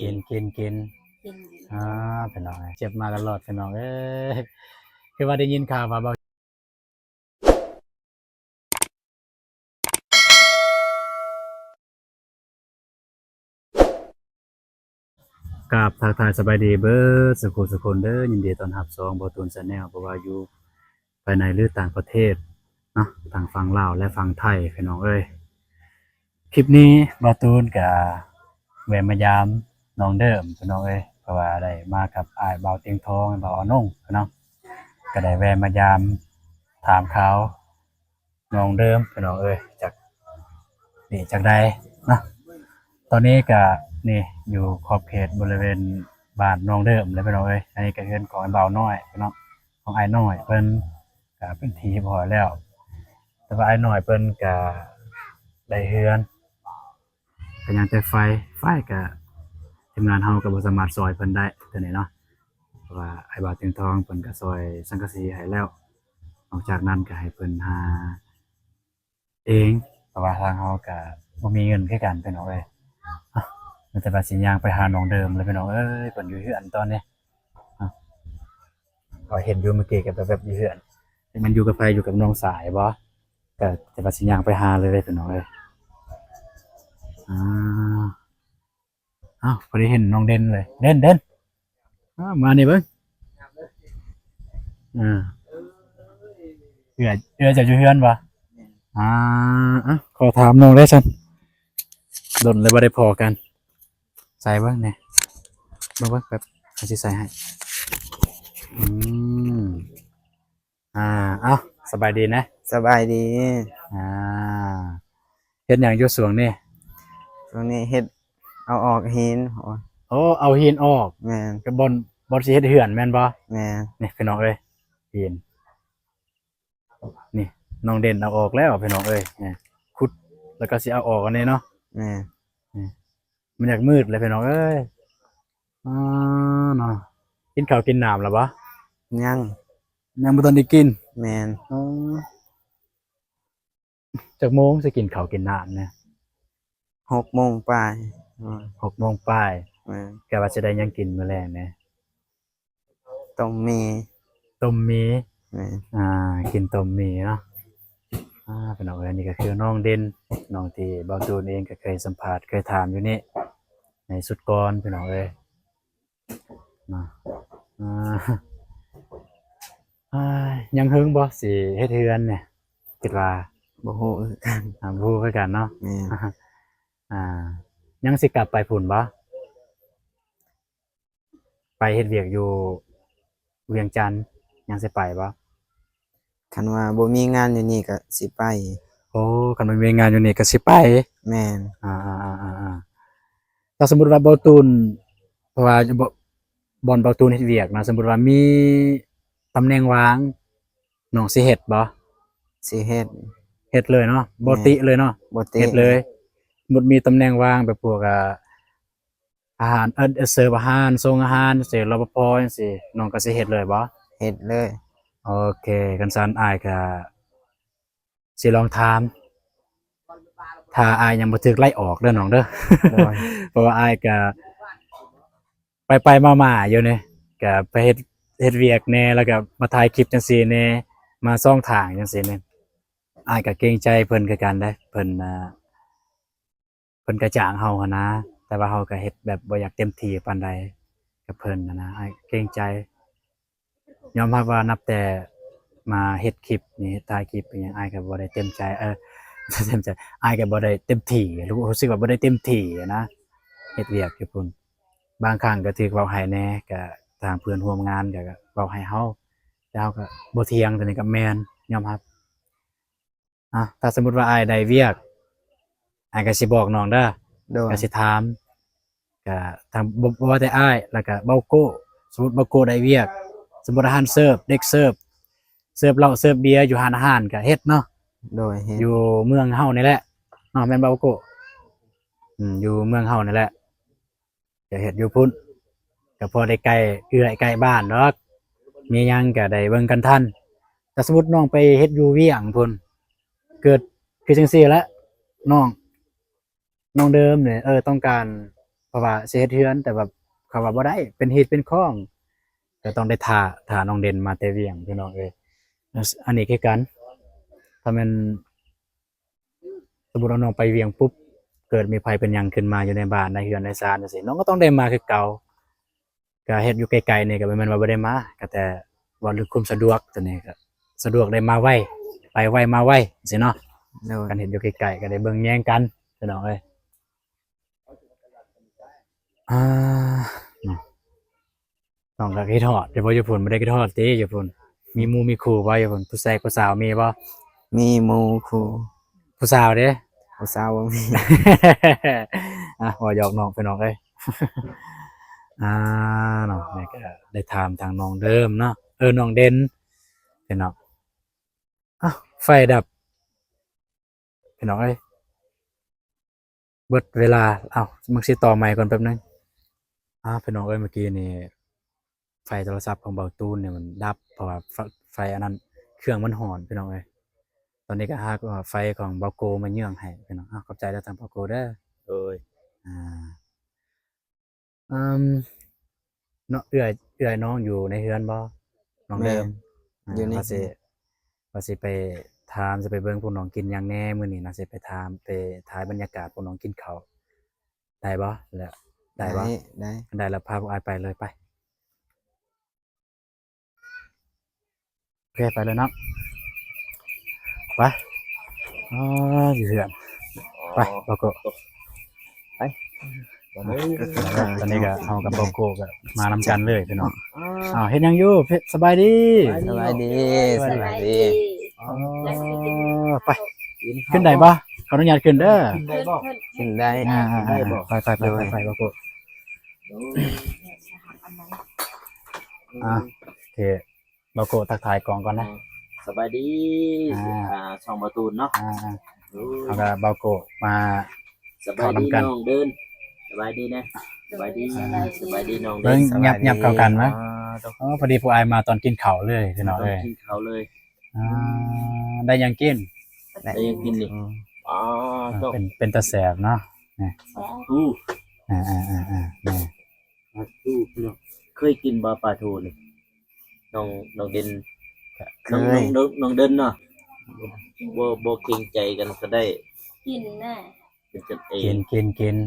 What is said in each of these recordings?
ກິນ ກິນ ກິນ ກິນ ອ່າ ພີ່ນ້ອງເອີຍ ເຈັບມາຕະຫຼອດ ພີ່ນ້ອງເອີຍ ຄືວ່າໄດ້ຍິນຂ່າວວ່າເບົາ ກາບທັກທາຍສະບາຍດີເບີດສຸຂູສຸຄົນເດີ ຍິນດີຕ້ອນຮັບຊ່ອງເບົາຕູນແຊນແນວ ບໍ່ວ່າຢູ່ພາຍໃນ ຫຼື ຕ່າງປະເທດເນາະ ທັງຝັ່ງລາວ ແລະ ຝັ່ງໄທ ພີ່ນ້ອງເອີຍ. ຄລິບນີ້ເບົາຕູນກະແວ່ມາຢາມນ້ອງເດີມ ພີ່ນ້ອງເອີຍ ເພາະວ່າໄດ້ມາກັບອ້າຍເບົາຕຽງທອງ ແລະ ເບົາອານົງ ພີ່ນ້ອງ ກະໄດ້ແວ່ມາຢາມຖາມຂ່າວ ນ້ອງເດີມ ພີ່ນ້ອງເອີຍ ຈັກດີຈັກໃດເນາະ. ຕອນນີ້ກະນີ້ຢູ່ຂອບເຂດບໍລິເວນບ້ານນ້ອງເດີມແລ້ວ ພີ່ນ້ອງເອີຍ. ອັນນີ້ກະເຮືອນຂອງອ້າຍບ່າວນ້ອຍເນາະ ຂອງອ້າຍນ້ອຍເພິ່ນ ກະເປັນທີ່ຮຽບຮ້ອຍແລ້ວ ແຕ່ວ່າອ້າຍນ້ອຍເພິ່ນກະໄດ້ເຮືອນ ກະຍັງແຕ່ໄຟ ໄຟກະທີມງານເຮົາກະບໍ່ສາມາດຊ່ອຍເພິ່ນໄດ້ຕົວນີ້ເນາະ ເພາະວ່າອ້າຍບ່າວຕຽງທອງເພິ່ນກະຊ່ອຍສັງກະສີໃຫ້ແລ້ວ ນອກຈາກນັ້ນກະໃຫ້ເພິ່ນຫາເອງ ເພາະວ່າທາງເຮົາກະບໍ່ມີເງິນຄືກັນ ພີ່ນ້ອງເອີຍ. ມີແຕ່ວ່າຊິຍ່າງໄປຫານ້ອງເດີມແລ້ວ ພີ່ນ້ອງເອີຍ ເພິ່ນຢູ່ເຮືອນຕອນນີ້ ເຮົາເຫັນຢູ່ເມື່ອກີ້ກະແວບໆ ຢູ່ເຮືອນ ແຕ່ມັນຢູ່ກັບໃຜ ຢູ່ກັບນ້ອງສາຍບໍ່? ກະແຕ່ວ່າຊິຍ່າງໄປຫາເລີຍ ພີ່ນ້ອງເອີຍ. ອ່າ ອ້າວ ພໍດີເຫັນນ້ອງເດັ່ນເລີຍ ເດັ່ນ ເດັ່ນ ອ້າວ ມານີ້ເບິ່ງ ອ່າ ເອື້ອຍ ເອື້ອຍເຈົ້າຢູ່ເຮືອນບໍ່? ອ່າ ອ່ະ ຂໍຖາມນ້ອງແດ່ຊັ້ນ ດົນແລ້ວບໍ່ໄດ້ພໍ້ກັນ ໃສ່ເບິ່ງແດ່ ເບິ່ງ ເບິ່ງແປັບ ເຮົາຊິໃສ່ໃຫ້ ອືມ ອ່າ ເອົ້າ ສະບາຍດີນະ ສະບາຍດີ ອ່າ ເຮັດຫຍັງຢູ່ຊ່ວງນີ້? ຊ່ວງນີ້ເຮັດ ເອົາອອກຫີນ ໂອ້ ເອົາຫີນອອກ ແມ່ນ ກະບ່ອນ ບ່ອນຊິເຮັດເຮືອນແມ່ນບໍ່? ແມ່ນ ນີ້ພີ່ນ້ອງເອີຍ ຫີນ ນີ້ນ້ອງເດັ່ນເອົາອອກແລ້ວພີ່ນ້ອງເອີຍ ຂຸດແລ້ວກະຊິເອົາອອກອັນນີ້ເນາະ ແມ່ນ ນີ້ ມັນຢາກມືດແລ້ວພີ່ນ້ອງເອີຍ ອໍ ເນາະ ກິນເຂົ້າກິນນ້ຳແລ້ວບໍ່? ຍັງ ຍັງບໍ່ທັນໄດ້ກິນ ແມ່ນ ອໍ ຈັກໂມງຊິກິນເຂົ້າກິນນ້ຳນະ? ຫົກໂມງປາຍ ຫົກໂມງປາຍ ແມ່ນ ກະວ່າຊິໄດ້ຫຍັງກິນມື້ແລງແດ່? ຕົ້ມໝີ່ ຕົ້ມໝີ່ ແມ່ນ ອ່າ ກິນຕົ້ມໝີ່ເນາະ ອ່າ ພີ່ນ້ອງເອີຍ ອັນນີ້ກະຄືນ້ອງເດັ່ນ ນ້ອງທີ່ເບົາຕູນເອງກະເຄີຍສຳພາດ ເຄີຍຖາມຢູ່ນີ້ ໃນຊຸດກ່ອນ ພີ່ນ້ອງເອີຍ ເນາະ ອ່າ ອ່າ ຍັງເຫິງບໍ່ຊິເຮັດເຮືອນນີ້? ຄິດວ່າ ບໍ່ຮູ້ຄືກັນ ອ່າ ບໍ່ຮູ້ຄືກັນເນາະ ແມ່ນ ອ່າ ຍັງຊິກັບໄປພຸ້ນບໍ່? ໄປເຮັດວຽກຢູ່ວຽງຈັນ ຍັງຊິໄປບໍ່? ຄັນວ່າບໍ່ມີງານຢູ່ນີ້ກະຊິໄປ ໂອ້ ຄັນບໍ່ມີງານຢູ່ນີ້ກະຊິໄປ ແມ່ນ ອ່າໆ ຖ້າສົມມຸດວ່າເບົາຕູນ ເພາະວ່າ ບ່ອນເບົາຕູນເຮັດວຽກນະ ສົມມຸດວ່າມີຕຳແໜ່ງວ່າງ ນ້ອງຊິເຮັດບໍ່? ຊິເຮັດ ເຮັດເລີຍເນາະ ບໍ່ຕິເລີຍເນາະ ບໍ່ຕິ ເຮັດເລີຍ ສົມມຸດມີຕຳແໜ່ງວ່າງແບບພວກ ອ່າ ອາຫານ ເອີ ເສີບອາຫານ ສົ່ງອາຫານ ເສ ລປພ ຈັ່ງຊີ້ ນ້ອງກະຊິເຮັດເລີຍບໍ່? ເຮັດເລີຍ ໂອເຄ ຄັນຊັ້ນອ້າຍກະຊິລອງຖາມ ຖ້າອ້າຍຍັງບໍ່ຖືກໄລ່ອອກເດີນ້ອງເດີ ໂດຍ ເພາະວ່າອ້າຍກະໄປໆມາໆຢູ່ນີ້ ກະໄປເຮັດ ເຮັດວຽກແດ່ ແລ້ວກະມາຖ່າຍຄລິບຈັ່ງຊີ້ແດ່ ມາສອງທາງຈັ່ງຊີ້ແດ່ ອ້າຍກະເກງໃຈເພິ່ນຄືກັນເດ້ ເພິ່ນ ອ່າ ເພິ່ນກະຈ້າງເຮົາຫັ້ນນະ ແຕ່ວ່າເຮົາກະເຮັດແບບບໍ່ຢາກເຕັມທີ່ປານໃດກັບເພິ່ນຫັ້ນນະ ອ້າຍເກງໃຈ ຍອມຮັບວ່ານັບແຕ່ມາເຮັດຄລິບນີ້ ເຮັດ ຖ່າຍຄລິບອີ່ຫຍັງ ອ້າຍກະບໍ່ໄດ້ເຕັມໃຈ ເອີ ເຕັມໃຈ ອ້າຍກະບໍ່ໄດ້ເຕັມທີ່ ຮູ້ສຶກວ່າບໍ່ໄດ້ເຕັມທີ່ຫັ້ນນະ ເຮັດວຽກຢູ່ພຸ້ນ ບາງຄັ້ງກະຖືກເວົ້າຮ້າຍແດ່ ກະທາງເພື່ອນຮ່ວມງານກະເວົ້າຮ້າຍເຮົາ ແຕ່ເຮົາກະບໍ່ຖຽງ ໂຕນີ້ກະແມ່ນ ຍອມຮັບ. ອ່າ ຖ້າສົມມຸດວ່າອ້າຍໄດ້ວຽກ ອ້າຍກະຊິບອກນ້ອງເດີ ໂດຍ ກະຊິຖາມ ກະທັງ ບໍ່ ບໍ່ວ່າແຕ່ອ້າຍ ແລ້ວກະເບົາໂກ້ ສົມມຸດເບົາໂກ້ໄດ້ວຽກ ສົມມຸດອາຫານເສີບ ເດັກເສີບ ເສີບເຫຼົ້າເສີບເບຍຢູ່ຮ້ານອາຫານກະເຮັດເນາະ ໂດຍ ເຮັດ ຢູ່ເມືອງເຮົານີ້ແຫຼະເນາະ ແມ່ນບໍ່ເບົາໂກ້? ອືມ ຢູ່ເມືອງເຮົານີ້ແຫຼະ ກະເຮັດຢູ່ພຸ້ນ ກະພໍໄດ້ໃກ້ເອື້ອຍໃກ້ບ້ານດອກ ມີຫຍັງກະໄດ້ເບິ່ງກັນທັນ. ຖ້າສົມມຸດນ້ອງໄປເຮັດຢູ່ວຽງພຸ້ນ ເກີດຄືຈັ່ງຊີ້ແຫຼະ ນ້ອງ ນ້ອງເດີມນີ້ ເອີ ຕ້ອງການ ເພາະວ່າຊິເຮັດເຮືອນ ແຕ່ວ່າເຂົາວ່າບໍ່ໄດ້ ເປັນຮີດເປັນຄອງ ກໍຕ້ອງໄດ້ຖ້າ ຖ້ານ້ອງເດັ່ນມາແຕ່ວຽງ ພີ່ນ້ອງເອີຍ. ອັນນີ້ຄືກັນ ຖ້າແມ່ນ ສົມມຸດວ່ານ້ອງໄປວຽງປຸບ ເກີດມີໄພເປັນຫຍັງຂຶ້ນມາຢູ່ໃນບ້ານໃນເຮືອນໃນຊານຈັ່ງຊີ້ ນ້ອງກໍຕ້ອງໄດ້ມາຄືເກົ່າ. ກໍເຮັດຢູ່ໃກ້ໆນີ້ ກໍບໍ່ແມ່ນວ່າບໍ່ໄດ້ມາ ກໍແຕ່ເວົ້າເລື່ອງຄວາມສະດວກ ຕົວນີ້ກໍສະດວກ ໄດ້ມາໄວ ໄປໄວມາໄວ ຈັ່ງຊີ້ເນາະ. ໂດຍ ຄັນເຮັດຢູ່ໃກ້ໆ ກໍໄດ້ເບິ່ງແຍງກັນ ພີ່ນ້ອງເອີຍ. ອ່າ ເນາະ ນ້ອງກໍຄິດຮອດຢູ່ບໍ່ ຢູ່ພຸ້ນ? ບໍ່ໄດ້ຄິດຮອດຕິຢູ່ພຸ້ນ? ມີໝູ່ມີຄູ່ບໍ່ຢູ່ພຸ້ນ? ຜູ້ແຊກຜູ້ສາວມີບໍ່? ມີໝູ່ຄູ່. ຜູ້ສາວເດ້? ຜູ້ສາວບໍ່ມີ. ອ່ະ ເວົ້າຫຍອກນ້ອງ ພີ່ນ້ອງເອີຍ. ອ່າ ເນາະ ນີ້ກໍໄດ້ຖາມທາງນ້ອງເດີມເນາະ ເອີ ນ້ອງເດັ່ນ ພີ່ນ້ອງ. ອ້າວ ໄຟດັບ ພີ່ນ້ອງເອີຍ ເບິດເວລາ. ເອົ້າ ມັກຊິຕໍ່ໃໝ່ກ່ອນແປັບໜຶ່ງ. ອ້າວ ພີ່ນ້ອງເອີຍ ເມື່ອກີ້ນີ້ໄຟໂທລະສັບຂອງເບົາຕູນນີ້ມັນດັບ ເພາະວ່າໄຟ ໄຟອັນນັ້ນ ເຄື່ອງມັນຮ້ອນ ພີ່ນ້ອງເອີຍ. ຕອນນີ້ກໍຫາໄຟຂອງເບົາໂກມາເຍືອງໃຫ້ ພີ່ນ້ອງ. ອ້າວ ຂອບໃຈເດີ ທາງເບົາໂກເດີ. ໂດຍ ອ່າ ອືມ ເນາະ ເອື້ອຍ ເອື້ອຍນ້ອງຢູ່ໃນເຮືອນບໍ່? ນ້ອງເດີມ ແມ່ນ ຢູ່ໃນ ວ່າຊິ ວ່າຊິໄປຖາມ ຊິໄປເບິ່ງພວກນ້ອງກິນຫຍັງແດ່ມື້ນີ້ນະ ຊິໄປຖາມ ໄປຖ່າຍບັນຍາກາດພວກນ້ອງກິນເຂົ້າ ໄດ້ບໍ່? ແລ້ວ ໄດ້ບໍ່? ໄດ້ ໄດ້ ຄັນໄດ້ແລ້ວພາພວກອ້າຍໄປເລີຍ ໄປ. ໂອເຄ ໄປເລີຍເນາະ ໄປ. ອໍ ຢູ່ເຮືອນ ໄປ ເບົາໂກ ໄປ. ຕອນນີ້ກໍເຮົາກັບເບົາໂກກໍມານຳກັນເລີຍພີ່ນ້ອງ. ອ້າວ ເຮັດຫຍັງຢູ່? ສະບາຍດີ ສະບາຍດີ ສະບາຍດີ. ອໍ ໄປ ຂຶ້ນໄດ້ບໍ່? ຂໍອະນຸຍາດຂຶ້ນເດີ. ຂຶ້ນໄດ້ບໍ່? ຂຶ້ນໄດ້. ອ່າ ໄປ ໄປ ໄປ ໄປ ເບົາໂກ. ອ່າ ໂອເຄ ເບົາໂກທັກທາຍກ້ອງກ່ອນນະ. ສະບາຍດີ ອ່າ ຊ່ອງເບົາຕູນເນາະ. ອ່າ ເຮົາກໍເບົາໂກມາ ສະບາຍດີນ້ອງເດີນ ສະບາຍດີນະ ສະບາຍດີ ສະບາຍດີນ້ອງເດີນ. ເບິ່ງຫຍັບ ຫຍັບເຂົ້າກັນມາ. ອໍ ພໍດີພວກອ້າຍມາຕອນກິນເຂົ້າເລີຍ ພີ່ນ້ອງເອີຍ ຕອນກິນເຂົ້າເລີຍ. ອ່າ ໄດ້ຫຍັງກິນ? ໄດ້ຫຍັງກິນນີ້? ອໍ ເປັນ ເປັນຕາແຊບເນາະ. ອ່າໆໆ ເຄີຍກິນບໍ່ປາທູນີ້? ນ້ອງ ນ້ອງເດັ່ນ ນ້ອງ ນ້ອງເດີນເນາະ ບໍ່ ບໍ່ເກງໃຈກັນກໍໄດ້ ກິນນະ ເປັນກັນເອງ ກິນ ກິນ ກິນ.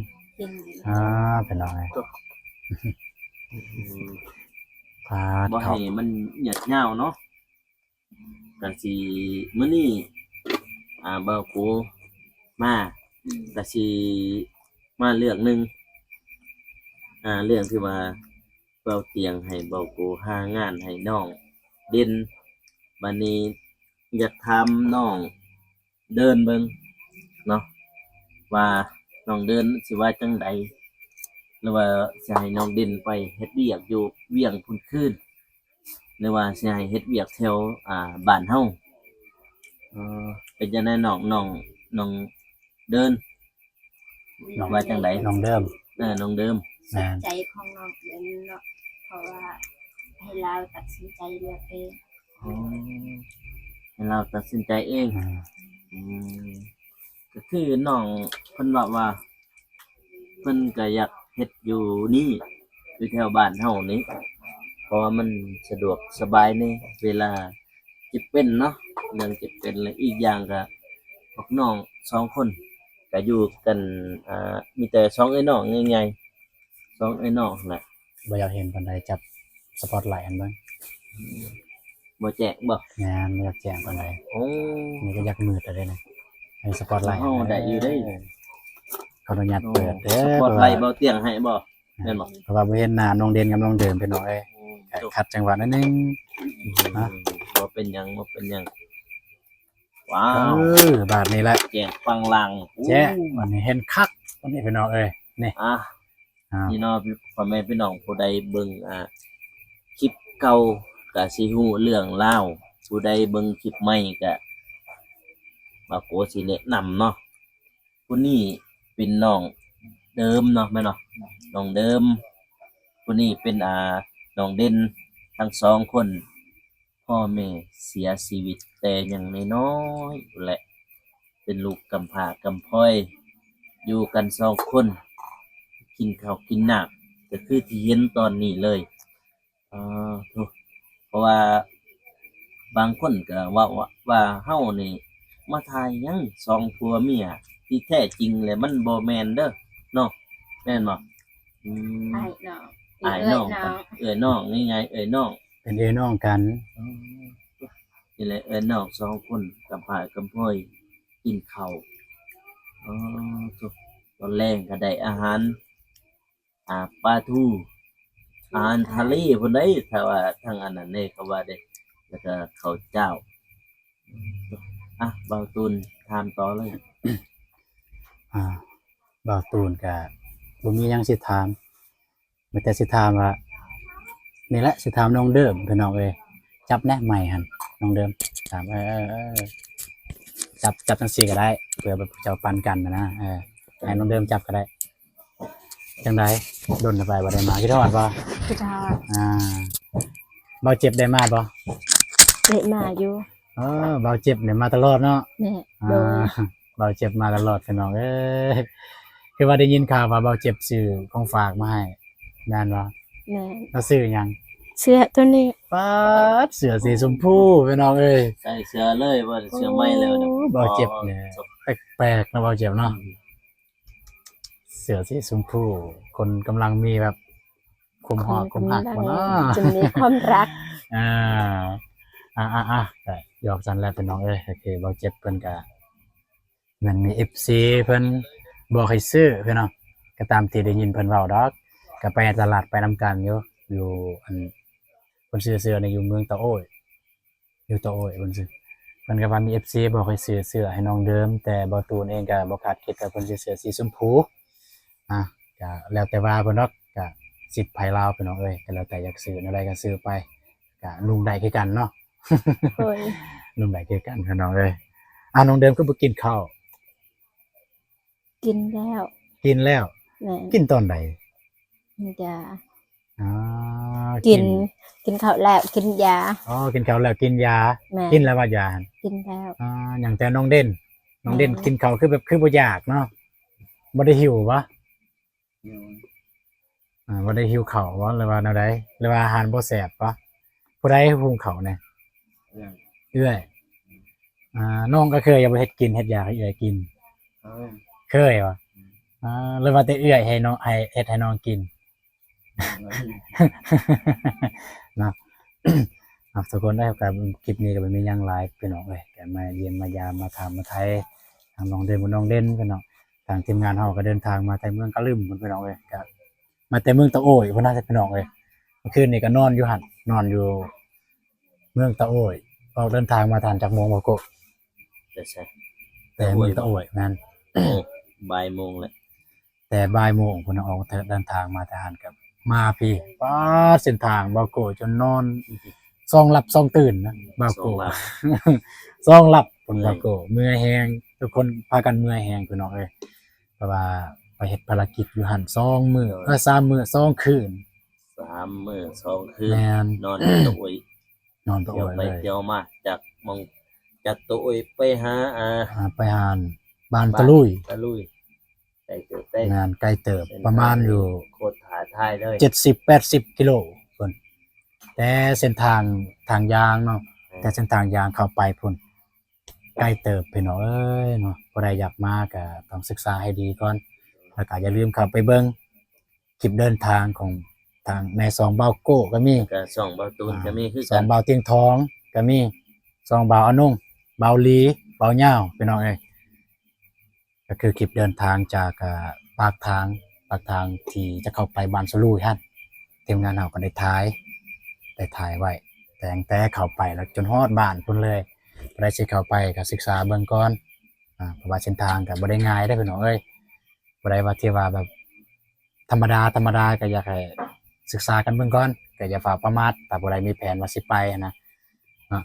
ອ່າ ເປັນຫຍັງ ອືມ ບໍ່ໃຫ້ມັນຍາດຍາວເນາະ. ກະຊິ ມື້ນີ້ ອ່າ ເບົາໂກມາ ກະຊິມາເລື່ອງໜຶ່ງ ອ່າ ເລື່ອງທີ່ວ່າເບົາຕຽງໃຫ້ເບົາໂກຫາງານໃຫ້ນ້ອງເດັ່ນ. ບາດນີ້ຢາກຖາມນ້ອງເດີນເບິ່ງເນາະ ວ່ານ້ອງເດີນຊິວ່າຈັ່ງໃດ ຫຼືວ່າຊິໃຫ້ນ້ອງເດັ່ນໄປເຮັດວຽກຢູ່ວຽງພຸ້ນຄືນ ຫຼືວ່າຊິໃຫ້ເຮັດວຽກແຖວ ອ່າ ບ້ານເຮົາ. ເອີ ເປັນຈັ່ງໃດນ້ອງ ນ້ອງ ນ້ອງເດີນ ນ້ອງ ວ່າຈັ່ງໃດ? ນ້ອງເດີມ ເອີ ນ້ອງເດີມ. ແມ່ນ ໃຈຂອງນ້ອງເດີມເນາະ ເພາະວ່າໃຫ້ລາວຕັດສິນໃຈເລືອກເອງ. ອໍ ໃຫ້ລາວຕັດສິນໃຈເອງ. ອືມ ອືມ ກໍຄືນ້ອງເພິ່ນເວົ້າວ່າ ເພິ່ນກໍຢາກເຮັດຢູ່ນີ້ ຢູ່ແຖວບ້ານເຮົານີ້ ເພາະວ່າມັນສະດວກສະບາຍໃນເວລາເຈັບເປັນເນາະ ເລື່ອງເຈັບເປັນ ແລະ ອີກຢ່າງກໍພວກນ້ອງສອງຄົນກໍຢູ່ກັນ ອ່າ ມີແຕ່ສອງເອື້ອຍນ້ອງໃຫຍ່ໆ ສອງເອື້ອຍນ້ອງຫັ້ນແຫຼະ. ບໍ່ຢາກເຫັນປານໃດ ຈັບສະປອດໄລອັນເບິ່ງ. ບໍ່ແຈ້ງບໍ່? ແມ່ນ ບໍ່ຢາກແຈ້ງປານໃດ. ໂອ້ ນີ້ກໍຢາກມືດແລ້ວເດ້ນະ ໃຫ້ສະປອດໄລ ເຮົາໄດ້ຢູ່ເດ້. ຂໍອະນຸຍາດເປີດເດີ ສະປອດໄລເບົາຕຽງໃຫ້ບໍ່? ແມ່ນບໍ່? ເພາະວ່າບໍ່ເຫັນໜ້ານ້ອງເດັ່ນກັບນ້ອງເດີມ ພີ່ນ້ອງເອີຍ ອືມ ກໍຂັດຈັງຫວະໜ້ອຍໜຶ່ງ. ອືມ ນະ ບໍ່ເປັນຫຍັງ ບໍ່ເປັນຫຍັງ. ວ້າວ ເອີ ບາດນີ້ແຫຼະ ແຈ້ງປັງລັງ ແຈ້ງ ບາດນີ້ເຫັນຄັກ ບາດນີ້ ພີ່ນ້ອງເອີຍ ນີ້ ອ່າ ນີ້ເນາະ ພໍ່ແມ່ພີ່ນ້ອງ ຜູ້ໃດເບິ່ງ ອ່າ ຄລິບເກົ່າກໍຊິຮູ້ເລື່ອງລາວ ຜູ້ໃດເບິ່ງຄລິບໃໝ່ກໍ ບ່າວໂກຊິແນະນຳເນາະ. ຜູ້ນີ້ເປັນນ້ອງເດີມເນາະ ແມ່ນບໍ່? ນ້ອງເດີມ. ຜູ້ນີ້ເປັນ ອ່າ ນ້ອງເດັ່ນ. ທັງສອງຄົນ ພໍ່ແມ່ເສຍຊີວິດແຕ່ຍັງນ້ອຍໆ ແລະ ເປັນລູກກຳພ້າກຳພ້ອຍ ຢູ່ກັນສອງຄົນ. ກິນເຂົ້າກິນນ້ຳ ກໍຄືທີ່ເຫັນຕອນນີ້ເລີຍ. ເອີ ໂທ້ ເພາະວ່າບາງຄົນກໍເວົ້າວ່າ ວ່າເຮົານີ້ມາຖ່າຍຫຍັງສອງຜົວເມຍ ທີ່ແທ້ຈິງແລ້ວມັນບໍ່ແມ່ນເດີເນາະ ແມ່ນບໍ່? ອືມ ອ້າຍນ້ອງ ອ້າຍນ້ອງ ເອື້ອຍນ້ອງ ເອື້ອຍນ້ອງ ງ່າຍໆ ເອື້ອຍນ້ອງ ເປັນເອື້ອຍນ້ອງກັນ. ອໍ ນີ້ແຫຼະ ເອື້ອຍນ້ອງສອງຄົນກຳພ້າກຳພ້ອຍກິນເຂົ້າ. ອໍ ໂທ້ ຕອນແລງກໍໄດ້ອາຫານ ອາ ປາທູ ອາຫານທະເລພຸ້ນໃດ໋ ຖ້າວ່າທາງອັນນັ້ນເດ້ ເຂົາວ່າເດ້ ແລ້ວກໍເຂົ້າເຈົ້າ. ອ່ະ ບ່າວຕູນຖາມຕໍ່ເລີຍ. ອ່າ ບ່າວຕູນກະບໍ່ມີຫຍັງຊິຖາມ ມີແຕ່ຊິຖາມວ່າ ນີ້ແຫຼະ ຊິຖາມນ້ອງເດີມ ພີ່ນ້ອງເອີຍ ຈັບແນະໄມຫັ້ນ ນ້ອງເດີມ ຖາມ ເອີ ເອີ ເອີ ຈັບ ຈັບຈັ່ງຊີ້ກໍໄດ້ ເພື່ອແບບເຈົ້າປັນກັນນະ ເອີ ໃຫ້ນ້ອງເດີມຈັບກໍໄດ້. ຈັ່ງໃດ ດົນແລ້ວໄປບໍ່ໄດ້ມາ ຄິດຮອດບໍ່? ຄິດຮອດ. ອ່າ ບ່າວເຈັບໄດ້ມາບໍ່? ໄດ້ມາຢູ່. ເອີ ບ່າວເຈັບນີ້ມາຕະຫຼອດເນາະ. ແມ່ ອ່າ ໂດຍ ບ່າວເຈັບມາຕະຫຼອດ ພີ່ນ້ອງເອີຍ. ຄືວ່າໄດ້ຍິນຂ່າວວ່າບ່າວເຈັບຊື້ຂອງຝາກມາໃຫ້ ແມ່ນບໍ່? ແມ່ນ. ລາວຊື້ຫຍັງ? ເສື້ອໂຕນີ້. ປາດ ເສື້ອສີຊົມພູ ພີ່ນ້ອງເອີຍ ໃສ່ເສື້ອເລີຍ ວ່າເສື້ອໃໝ່ແລ້ວນະ. ໂອ້ ບ່າວເຈັບນີ້ແປກໆເນາະ ບ່າວເຈັບເນາະ. ອືມ ເສື້ອສີຊົມພູ ຄົນກຳລັງມີແບບຄວາມຮອກຄວາມຮັກບໍ່ເນາະ? ຄົນກຳລັງຈະມີຄວາມຮັກ. ອ່າ ອ່າໆໆ ກໍຢອກຊັ້ນແຫຼະພີ່ນ້ອງເອີຍ. ກໍຄືບ່າວເຈັບເພິ່ນກໍແມ່ນມີເອັຟຊີເພິ່ນບອກໃຫ້ຊື້ພີ່ນ້ອງ ກໍຕາມທີ່ໄດ້ຍິນເພິ່ນເວົ້າດອກ. ກໍໄປຕະຫຼາດໄປນຳກັນຢູ່ ຢູ່ອັນ ເພິ່ນຊື້ເສື້ອນີ້ຢູ່ເມືອງຕາໂອ້ຍ ຢູ່ຕາໂອ້ຍເພິ່ນຊື້ ເພິ່ນກໍວ່າມີເອັຟຊີບອກໃຫ້ຊື້ເສື້ອໃຫ້ນ້ອງເດີມ ແຕ່ບ່າວຕູນເອງກໍບໍ່ຄາດຄິດວ່າເພິ່ນຊິເສື້ອສີຊົມພູ. ອ່າ ກໍແລ້ວແຕ່ວ່າເພິ່ນດອກ ກໍສິດໃຜລາວພີ່ນ້ອງເອີຍ ກໍແລ້ວແຕ່ຢາກຊື້ແນວໃດກໍຊື້ໄປ ກໍນຸ່ງໄດ້ຄືກັນເນາະ. ໂດຍ ນຸ່ງໄດ້ຄືກັນພີ່ນ້ອງເອີຍ. ອ່າ ນ້ອງເດີມຄືບໍ່ກິນເຂົ້າ? ກິນແລ້ວ. ກິນແລ້ວ? ແມ່ນ. ກິນຕອນໃດ? ກິນຢາ. ອໍ ກິນ ກິນ ກິນເຂົ້າແລ້ວກິນຢາ. ອໍ ກິນເຂົ້າແລ້ວກິນຢາ. ແມ່ນ. ກິນແລ້ວວ່າຢາຫັ້ນ? ກິນແລ້ວ. ອໍ ຫຍັງແຕ່ນ້ອງເດັ່ນ ນ້ອງເດັ່ນ ແມ່ນ ກິນເຂົ້າຄືແບບ ຄືບໍ່ຢາກເນາະ ບໍ່ໄດ້ຫິວບໍ່? ຫິວ. ອ່າ ບໍ່ໄດ້ຫິວເຂົ້າບໍ່ ຫຼືວ່າແນວໃດ ຫຼືວ່າອາຫານບໍ່ແຊບບໍ່? ຜູ້ໃດຫຸງເຂົ້າແດ່? ເອື້ອຍ. ເອື້ອຍ. ອ່າ ນ້ອງກໍເຄີຍບໍ່ເຮັດກິນ ເຮັດຢາກໃຫ້ເອື້ອຍກິນ? ເຄີຍ. ເຄີຍບໍ່? ອືມ. ອ່າ ຫຼືວ່າແຕ່ເອື້ອຍໃຫ້ນ້ອງ ໃຫ້ ເຮັດໃຫ້ນ້ອງກິນ? ເນາະ. ເອົາ ທຸກຄົນເອີຍ ກໍຄລິບນີ້ກໍບໍ່ມີຫຍັງຫຼາຍພີ່ນ້ອງເອີຍ ກໍມາຢ້ຽມມາຢາມ ມາຖາມມາໄຖ່ທາງນ້ອງເດັ່ນ ນ້ອງເດັ່ນພີ່ນ້ອງ. ທາງທີມງານເຮົາກໍເດີນທາງມາແຕ່ເມືອງກະລຶມພຸ້ນພີ່ນ້ອງເອີຍ ກໍມາແຕ່ເມືອງຕາໂອ້ຍພຸ້ນນະພີ່ນ້ອງເອີຍ. ເມື່ອຄືນນີ້ກໍນອນຢູ່ຫັ້ນ ນອນຢູ່ເມືອງຕາໂອ້ຍ. ອອກເດີນທາງມາທັນຈັກໂມງບໍ່ໂກະ? ແຕ່ໃສ? ແຕ່ເມືອງຕາໂອ້ຍ. ແມ່ນ. ໂອ້ ບ່າຍໂມງແລ້ວ. ແຕ່ບ່າຍໂມງພຸ້ນນະ ອອກເດີນທາງມາແຕ່ຫັ້ນກໍມາພີ້. ປາດ ເສັ້ນທາງບ່າວໂກະຈົນນອນ ສອງຫຼັບສອງຕື່ນນະບ່າວໂກະ ສອງຫຼັບ ສອງຫຼັບພຸ້ນ ເມື່ອຍ ບ່າວໂກະ ເມື່ອຍແຮງ ທຸກຄົນພາກັນເມື່ອຍແຮງພີ່ນ້ອງເອີຍ. ເພາະວ່າໄປເຮັດພາລະກິດຢູ່ຫັ້ນສອງມື້ ເອີ ສາມມື້ສອງຄືນ ສາມມື້ສອງຄືນ. ແມ່ນ. ນອນຢູ່ຕາໂອ້ຍ ນອນຕາໂອ້ຍ ທ່ຽວໄປ ເລີຍ ທ່ຽວມາ ຈາກໝ່ອງ ຈາກຕາໂອ້ຍໄປຫາ ອ່າ ອ່າ ໄປຫາບ້ານ ບ້ານຕະລຸຍ ຕະລຸຍ ໄກເຕີບເດ້. ແມ່ນ ໄກເຕີບ ເສັ້ນທາງ ປະມານຢູ່ ໂຄດທ້າທາຍເລີຍ ເຈັດສິບແປດສິບກິໂລພຸ້ນ ແຕ່ເສັ້ນທາງ ທາງຢາງເນາະ. ແມ່ນ. ແຕ່ເສັ້ນທາງຢາງເຂົ້າໄປພຸ້ນ ໄກເຕີບພີ່ນ້ອງເອີຍເນາະ. ຜູ້ໃດຢາກມາກໍຕ້ອງສຶກສາໃຫ້ດີກ່ອນ ແລ້ວກໍຢ່າລືມເຂົ້າໄປເບິ່ງ ຄລິບເດີນທາງຂອງທາງ ໃນຊ່ອງບ່າວໂກະກໍມີ ກໍຊ່ອງບ່າວຕູນກໍມີຄືກັນ ຊ່ອງບ່າວຕຽງທອງກໍມີ ຊ່ອງບ່າວອານົງ ບ່າວຫຼີ ບ່າວຍາວ ພີ່ນ້ອງເອີຍ. ກໍຄືຄລິບເດີນທາງຈາກ ເອີ ປາກທາງ ປາກທາງທີ່ຈະເຂົ້າໄປບ້ານສະລຸຍຫັ້ນ ທີມງານເຮົາກໍໄດ້ຖ່າຍ ໄດ້ຖ່າຍໄວ້ ແຕ່ ຕັ້ງແຕ່ເຂົ້າໄປແລ້ວຈົນຮອດບ້ານພຸ້ນເລີຍ. ຜູ້ໃດຊິເຂົ້າໄປກໍສຶກສາເບິ່ງກ່ອນ ອາ ເພາະວ່າເສັ້ນທາງກໍບໍ່ໄດ້ງ່າຍເດ້ພີ່ນ້ອງເອີຍ. ຜູ້ໃດວ່າທີ່ວ່າແບບ ທຳມະດາ ທຳມະດາ ກໍຢາກໃຫ້ສຶກສາກັນເບິ່ງກ່ອນ ກໍຢ່າຟ້າວປະໝາດ ຖ້າຜູ້ໃດມີແຜນວ່າຊິໄປຫັ້ນນະເນາະ.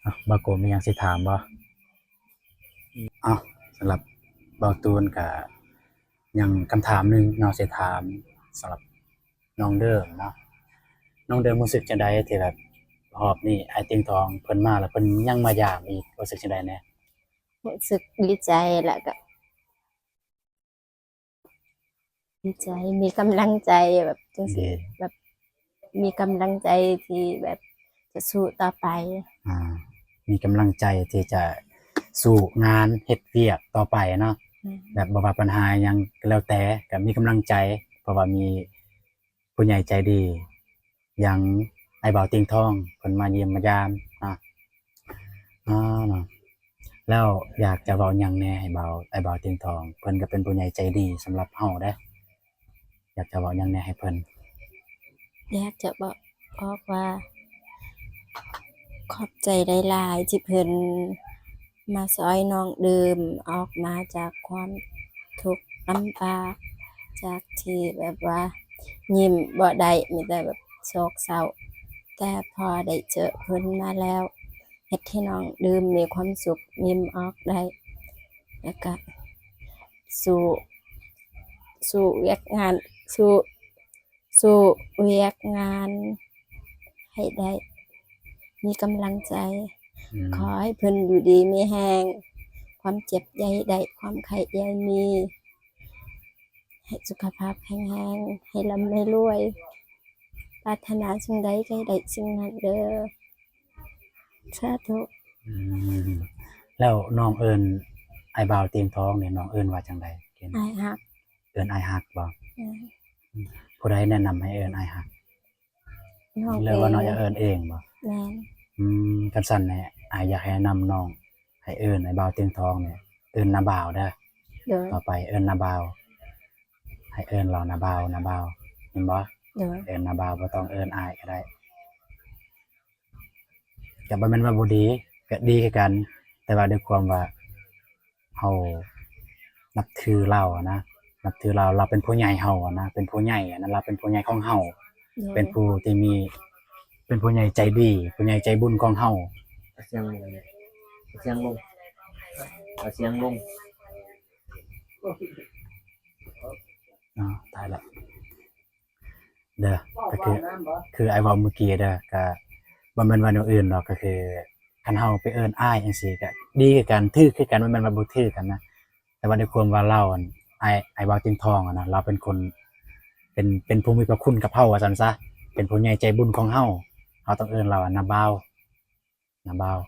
ເອົ້າ ບ່າວໂກະມີຫຍັງຊິຖາມບໍ່? ເອົ້າ ສຳລັບບ່າວຕູນກໍຍັງຄຳຖາມໜຶ່ງເນາະ ຊິຖາມສຳລັບນ້ອງເດີມເນາະ. ນ້ອງເດີມຮູ້ສຶກຈັ່ງໃດທີ່ແບບຮອບນີ້ອ້າຍຕຽງທອງເພິ່ນມາ ແລ້ວເພິ່ນຍັງມາຢາມອີກ ຮູ້ສຶກຈັ່ງໃດແດ່? ຮູ້ສຶກດີໃຈ ແລ້ວກໍ ໃຈ ມີກຳລັງໃຈແບບຈັ່ງຊີ້ ດີ ແບບມີກຳລັງໃຈທີ່ແບບຈະສູ້ຕໍ່ໄປ ອ່າ ມີກຳລັງໃຈທີ່ຈະສູ້ງານເຮັດວຽກຕໍ່ໄປເນາະ ແມ່ນ ແບບບໍ່ວ່າບັນຫາຫຍັງກໍແລ້ວແຕ່ ກໍມີກຳລັງໃຈ ເພາະວ່າມີຜູ້ໃຫຍ່ໃຈດີ ຢ່າງອ້າຍບ່າວຕຽງທອງ ເພິ່ນມາຢ້ຽມມາຢາມເນາະ ອ່າ ເນາະ ແລ້ວຢາກຈະເວົ້າຫຍັງແດ່ໃຫ້ບ່າວ ອ້າຍບ່າວຕຽງທອງ ເພິ່ນກໍເປັນຜູ້ໃຫຍ່ໃຈດີສຳລັບເຮົາເດ້ ຢາກຈະເວົ້າຫຍັງແດ່ໃຫ້ເພິ່ນ? ຢາກຈະບອກ ບອກວ່າ ຂອບໃຈຫຼາຍໆ ທີ່ເພິ່ນມາຊ່ອຍນ້ອງດື່ມອອກມາຈາກຄວາມທຸກລຳບາກ ຈາກທີ່ແບບວ່າຍິ້ມບໍ່ໄດ້ ມີແຕ່ແບບໂສກເສົ້າ ແຕ່ພໍໄດ້ເຈີເພິ່ນມາແລ້ວ ເຮັດໃຫ້ນ້ອງດື່ມມີຄວາມສຸກ ຍິ້ມອອກໄດ້ ແລ້ວກະສູ້ ສູ້ວຽກງານ ສູ້ ສູ້ວຽກງານໃຫ້ໄດ້ ມີກຳລັງໃຈ ອືມ ຂໍໃຫ້ເພິ່ນຢູ່ດີມີແຮງ ຄວາມເຈັບຢ່າໃຫ້ໄດ້ ຄວາມໄຂ້ຢ່າໃຫ້ມີ ໃຫ້ສຸຂະພາບແຂງແຮງ ໃຫ້ລ່ຳໃຫ້ລວຍ ປາດຖະໜາສິ່ງໃດກໍໃຫ້ໄດ້ສິ່ງນັ້ນເດີ ສາທຸ ອືມ ແລ້ວນ້ອງເອີ້ນອ້າຍບ່າວຕຽງທອງນີ້ ນ້ອງເອີ້ນວ່າຈັ່ງໃດ? ອ້າຍຮັກ ເອີ້ນອ້າຍຮັກບໍ່? ແມ່ນ ຜູ້ໃດແນະນຳໃຫ້ເອີ້ນອ້າຍຮັກ? ນ້ອງ ຫຼືວ່ານ້ອງຢາກເອີ້ນເອງບໍ່? ແມ່ນ ອືມ ຄັນຊັ້ນແນ່ ອ້າຍຢາກແນະນຳນ້ອງໃຫ້ເອີ້ນອ້າຍບ່າວຕຽງທອງນີ້ ເອີ້ນນ້າບ່າວເດີ ໂດຍ ຕໍ່ໄປເອີ້ນນ້າບ່າວ ໃຫ້ເອີ້ນລາວນ້າບ່າວ ນ້າບ່າວ ແມ່ນບໍ່? ໂດຍ ເອີ້ນນ້າບ່າວ ບໍ່ຕ້ອງເອີ້ນອ້າຍກໍໄດ້ ກໍບໍ່ແມ່ນວ່າບໍ່ດີ ກໍດີຄືກັນ ແຕ່ວ່າດ້ວຍຄວາມວ່າເຮົານັບຖືລາວນະ ນັບຖືລາວ ລາວເປັນຜູ້ໃຫຍ່ເຮົານະ ເປັນຜູ້ໃຫຍ່ນະ ລາວເປັນຜູ້ໃຫຍ່ຂອງເຮົາ ໂດຍ ເປັນຜູ້ທີ່ມີ ເປັນຜູ້ໃຫຍ່ໃຈດີ ຜູ້ໃຫຍ່ໃຈບຸນຂອງເຮົາ ເອົາສຽງລົງ ເອົາສຽງລົງ ເອົາສຽງລົງ ເນາະ ຕາຍລະ ເດີ ກໍຄື ຄືອ້າຍເວົ້າມື້ກີ້ເດີ ກໍບໍ່ແມ່ນວ່າແນວອື່ນດອກ ກໍຄືຄັນເຮົາໄປເອີ້ນອ້າຍຈັ່ງຊີ້ ກໍດີຄືກັນ ຖືກຄືກັນ ບໍ່ແມ່ນວ່າບໍ່ຖືກກັນນະ ແຕ່ວ່າດ້ວຍຄວາມວ່າລາວ ອັນ ອ້າຍ ອ້າຍບ່າວຕຽງທອງຫັ້ນນະ ລາວເປັນຄົນ ເປັນ ເປັນຜູ້ມີພະຄຸນກັບເຮົາວ່າຊັ້ນຊະ ເປັນຜູ້ໃຫຍ່ໃຈບຸນຂອງເຮົາ ເຮົາຕ້ອງເອີ້ນລາວວ່ານ້າບ່າວ ນ້າບ່າວ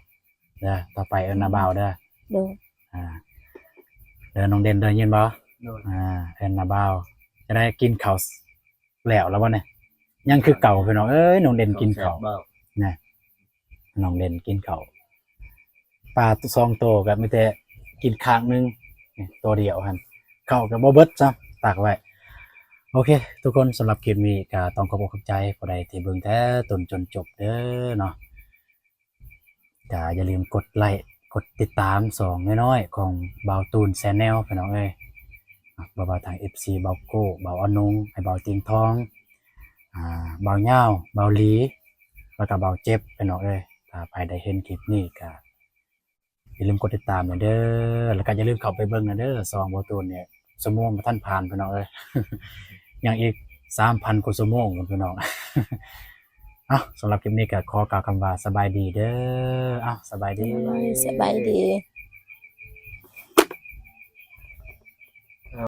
ເດີ ຕໍ່ໄປເອີ້ນນ້າບ່າວເດີ ໂດຍ ອ່າ ເດີ ນ້ອງເດັ່ນເດີ ຍິນບໍ່? ໂດຍ ອ່າ ເອີ້ນນ້າບ່າວ ຈະໄດ້ກິນເຂົ້າແລ້ວລະບໍ່ນີ້? ຍັງຄືເກົ່າພີ່ນ້ອງເອີຍ ນ້ອງເດັ່ນກິນເຂົ້າ ແມ່ນບໍ່? ນະ ນ້ອງເດັ່ນກິນເຂົ້າ ປາສອງໂຕກໍມີແຕ່ກິນຂ້າງໜຶ່ງ ໂຕດຽວຫັ້ນ ເຂົ້າກໍບໍ່ເບິດຊ້ຳ ຕັກໄວ້ ໂອເຄ ທຸກຄົນ ສຳລັບຄລິບນີ້ກໍຕ້ອງຂອບອົກຂອບໃຈຜູ້ໃດທີ່ເບິ່ງແຕ່ຕົ້ນຈົນຈົບເດີເນາະ ກໍຢ່າລືມກົດໄລ້ ກົດຕິດຕາມຊ່ອງນ້ອຍໆຂອງບ່າວຕູນ Channel ພີ່ນ້ອງເອີຍ ບໍ່ວ່າທາງ ເອັຟຊີ ບ່າວໂກ້ ບ່າວອານົງ ອ້າຍບ່າວຕຽງທອງ ອ່າ ບ່າວຍາວ ບ່າວຫຼີ ແລ້ວກໍບ່າວເຈັບ ພີ່ນ້ອງເອີຍ ຖ້າໃຜໄດ້ເຫັນຄລິບນີ້ກໍຢ່າລືມກົດຕິດຕາມແດ່ເດີ ແລ້ວກໍຢ່າລືມເຂົ້າໄປເບິ່ງແດ່ເດີ ຊ່ອງບ່າວຕູນນີ້ ຊົ່ວໂມງບໍ່ທັນຜ່ານ ພີ່ນ້ອງເອີຍ ຍັງອີກສາມພັນກວ່າຊົ່ວໂມງພຸ້ນ ພີ່ນ້ອງ ເອົ້າ ສຳລັບຄລິບນີ້ກໍຂໍກ່າວຄຳວ່າສະບາຍດີເດີ ເອົ້າ ສະບາຍດີ ສະບາຍດີ.